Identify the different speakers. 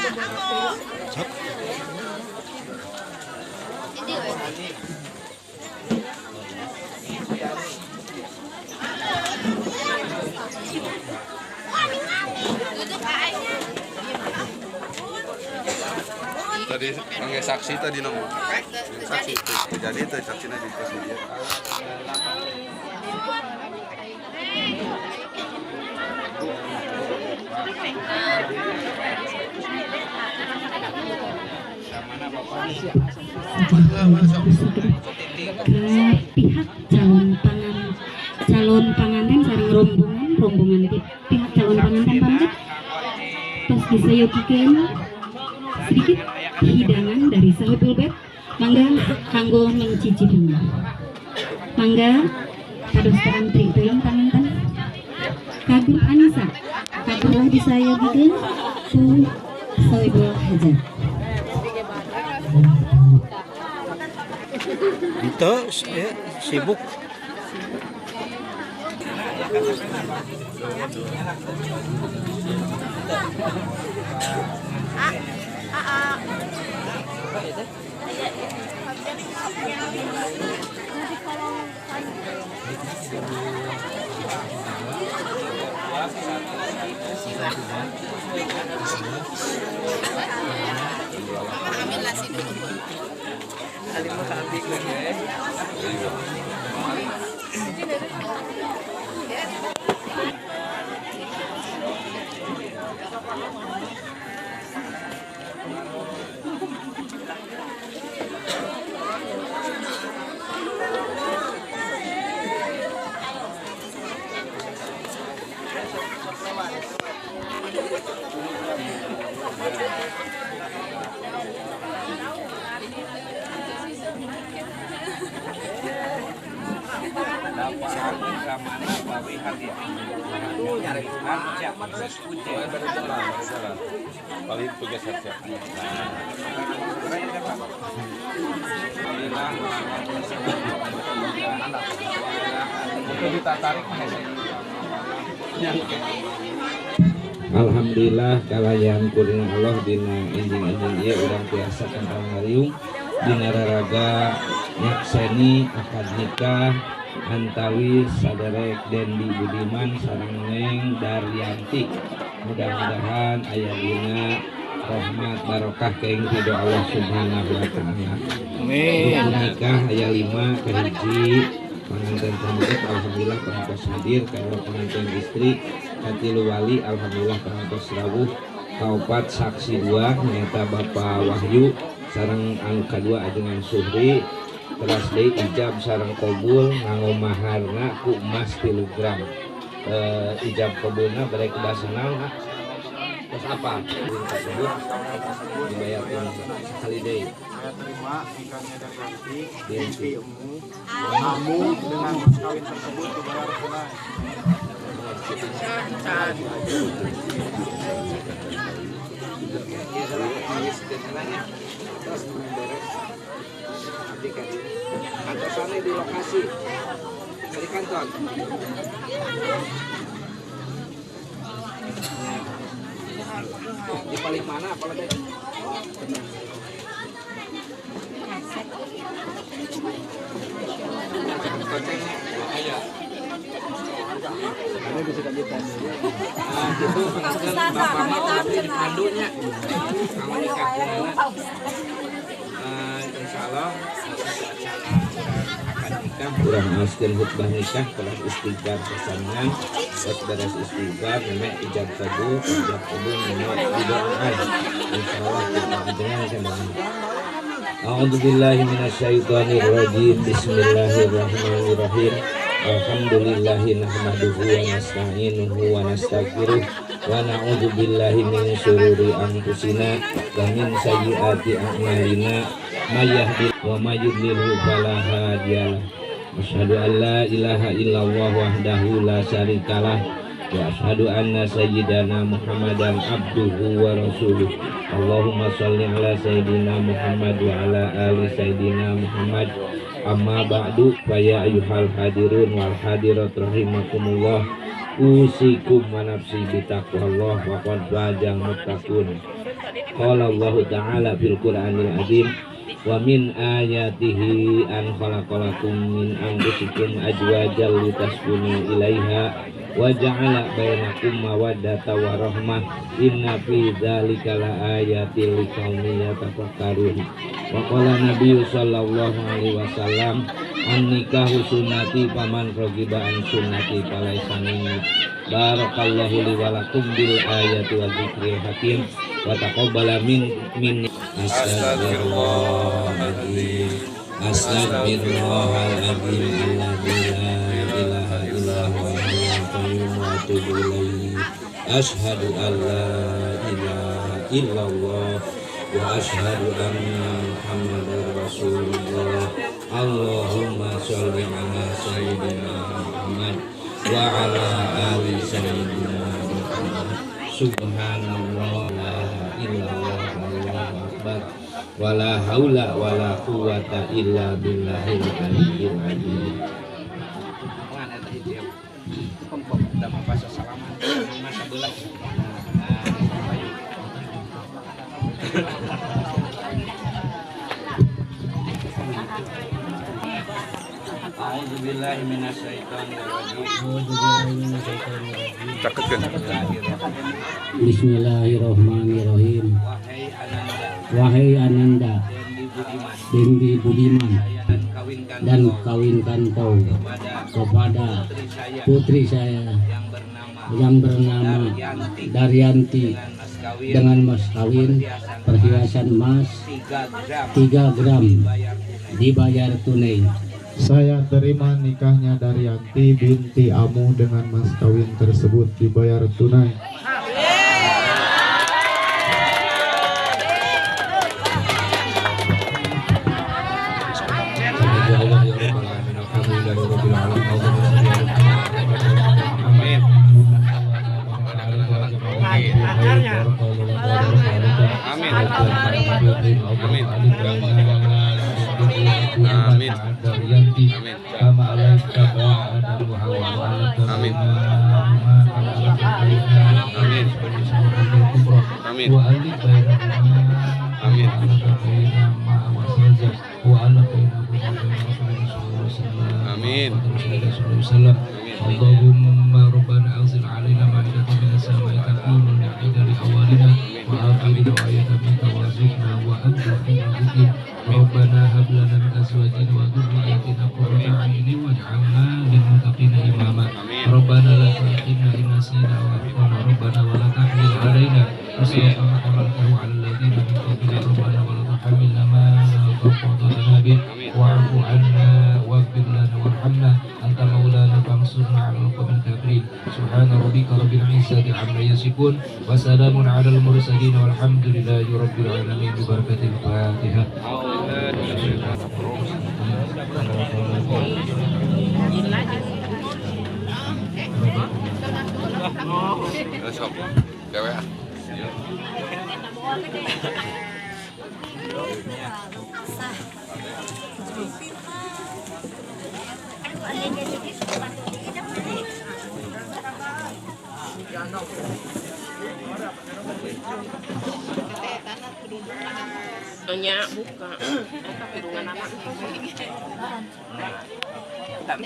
Speaker 1: Sok.
Speaker 2: Tadi panggil saksi tadi nomor. Saksi itu jadi itu saksinya di sini.
Speaker 3: Ke pihak calon panganten sareng rombongan pihak calon panganten pamit tos disayogikeun sedikit hidangan dari Sahibul Bait, mangga kanggo mencicipinya. Mangga kados terang teuing panganten. Kagum Anissa, kagumlah disayogikeun ku Sahibul Hajat.
Speaker 1: Itu ya, sibuk.
Speaker 2: Paling tugas saja.
Speaker 4: Alhamdulillah kalayan kurnia Allah dina enjing-enjing ieu urang tiasa kentang ngariung dina raraga nyakseni akad nikah antawi saderek Dendi Budiman sareng Neng Daryanti. Mudah-mudahan aya dina rahmat barokah keing ridho Allah Subhanahu wa taala. Amin. Nikah aya 5 kahiji pengantin pamungkas alhamdulillah parantos hadir, kadua pengantin istri, katilu wali alhamdulillah parantos rawuh, kaopat saksi 2 nyaeta Bapak Wahyu sareng anu kadua ajengan Suhri, teras deui ijab sareng qabul nganggo maharna ku emas 3 gram. Ijab qabulna bade ku basa naon? Terus apa? Tersebut dibayar sekali deui.
Speaker 5: Saya terima nikahnya Daryanti binti Emu. Kamu dengan mas kawin tersebut dibayar tunai.
Speaker 4: Kantosannya di lokasi dari kantor. Di paling mana kalau deh?
Speaker 5: Ini bisa lanjutan.
Speaker 4: Nah, itu bapak mah di pandunya. Kalau nikah insya Allah akan nikah kurang askeun khutbah nikah kelas istighfar pasangan terus beres istighfar nenek ijab kabul nenek didoakan insya Allah kita dengan senang. A'udzubillahi minasyaitonirrajim. Bismillahirrahmanirrahim. Alhamdulillahi nahmaduhu wa nasta'inuhu wa nastaghfiruh wa na'udzubillahi min syururi anfusina wa min sayyiati a'malina may yahdihillahu wa may yudlilhu fala hadiyalah. Asyhadu an la ilaha illallah wahdahu la syarikalah wa asyhadu anna sayyidana Muhammadan abduhu wa rasuluh. Allahumma shalli ala sayyidina Muhammad wa ala ali sayyidina Muhammad. Amma ba'du, fa ya ayyuhal hadirun wal hadirat rahimakumullah. Usikum wa nafsi bitaqwallah wa qad fazal muttaqun. Qala Allahu ta'ala fil Qur'anil azim wa min ayatihi an khalaqalakum min anfusikum azwajan litaskunu ilaiha wa ja'ala bainakum mawaddata wa rahmah inna fi dzalika laayatil liqaumin yatafakkarun. Wa qala nabiyyu sallallahu alaihi wasallam an nikahu sunnati faman ragiba an sunnati falaisa minni. Barakallahu li wa lakum bil ayati wa dzikril hakim wa taqabbala minni. Astagfirullahaladzim, astagfirullahaladzim alladzi la ilaha illa huwa al-hayyul qayyum wa atubu ilaihi. Asyhadu an la ilaha illallah wa asyhadu anna Muhammadar Rasulullah. Allahumma sholli ala sayyidina Muhammad wa ala ali sayyidina Muhammad. Subhanallah la ilaha illallah wallahu akbar wala haula wala quwata illa billahil aliyyil azim. A'udzubillahi minasyaitonirrajim.
Speaker 1: Bismillahirrahmanirrahim. Wahai Ananda Dendi Budiman, dan kawinkan kau kepada putri saya yang bernama Daryanti dengan mas kawin perhiasan emas 3 gram dibayar tunai.
Speaker 5: Saya terima nikahnya Daryanti binti Amu dengan mas kawin tersebut dibayar tunai.
Speaker 2: Amin.
Speaker 6: Allahumma rabbana anzil alaina ma'idatan minas sama'i takunu lana 'idan li awwalina wa akhirina wa ayatan minka warzuqna wa anta khairur raziqin. Rabbana hab lana min azwajina wa dhurriyyatina qurrata a'yunin waj'alna lil muttaqina imama. Rabbana la tu'akhidna in nasina aw akhtana. Rabbana wa la tahmil 'alaina isran kama hamaltahu 'alal ladzina min qablina. Rabbana wa la tuhammilna ma la taqata lana bih wa'fu 'anna waghfir lana warhamna anta maulana fansurna 'alal qawmil kafirin. Subhana rabbika rabbil izzati 'amma yasifun wa salamun 'alal mursalin walhamdulillahi rabbil alamin. Bi barakatil Fatihah.
Speaker 7: Nya buka eta anak. Tak.